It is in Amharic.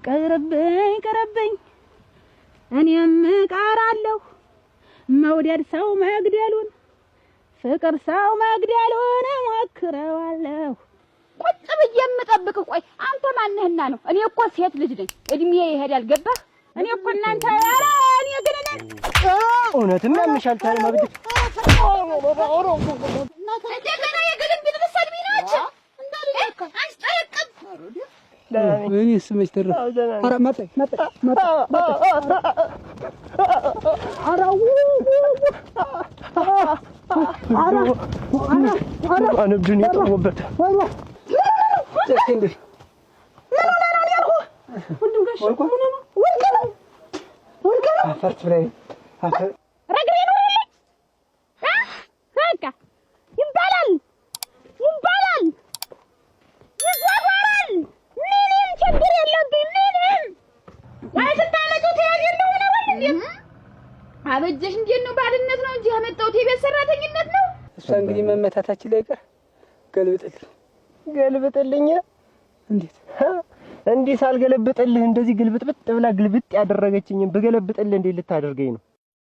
ቅርብኝ ቅርብኝ፣ እኔም እቀራለሁ። መውደድ ሰው መግደሉን፣ ፍቅር ሰው መግደሉን እሞክረዋለሁ። ቁጭ ብዬ የምጠብቅህ፣ ቆይ አንተ ማነህና ነው? እኔ እኮ ሴት ልጅ ነኝ፣ እድሜ ይሄዳል። ገባህ? እኔ እኮ እናንተ፣ ኧረ እኔ ግን እኔ እውነትም ያምሻል ታዲያ ማበጀት። እንደገና የግልም ልትሰድቢ ናቸው? አንስጠረቅም። እኔስ መች ተረፈ? ኧረ መጣኝ መጣኝ መጣኝ መጣኝ። ኧረ ኧረ ኧረ! አንብድን የጠወበት። ምን ሆነህ ነው ያልኩህ? ወንድም ጋሽ ምን ሆነህ ነው? ወድቀህ ነው? ወድቀህ ነው? አፈር ትብላኝ አፈር። ረግሬ ኑርልኝ። በቃ ይባላል ይባላል ይዟዟራል። ምንም ችግር የለብኝ ምንም። ወይ ስታመጪው ተያዥ እንደሆነ ወይ እንዴት አበጀሽ? እንዴት ነው? ባልነት ነው እንጂ ያመጣሁት የቤት ሰራተኝነት ነው። እሷ እንግዲህ መመታታችን ላይ ቀር ገልብጥልኝ። ገልብጥልኝ? እንዴት? እንዲህ ሳልገለብጥልህ እንደዚህ ግልብጥብጥ ብላ ግልብጥ ያደረገችኝን ብገለብጥልህ እንዴት ልታደርገኝ ነው?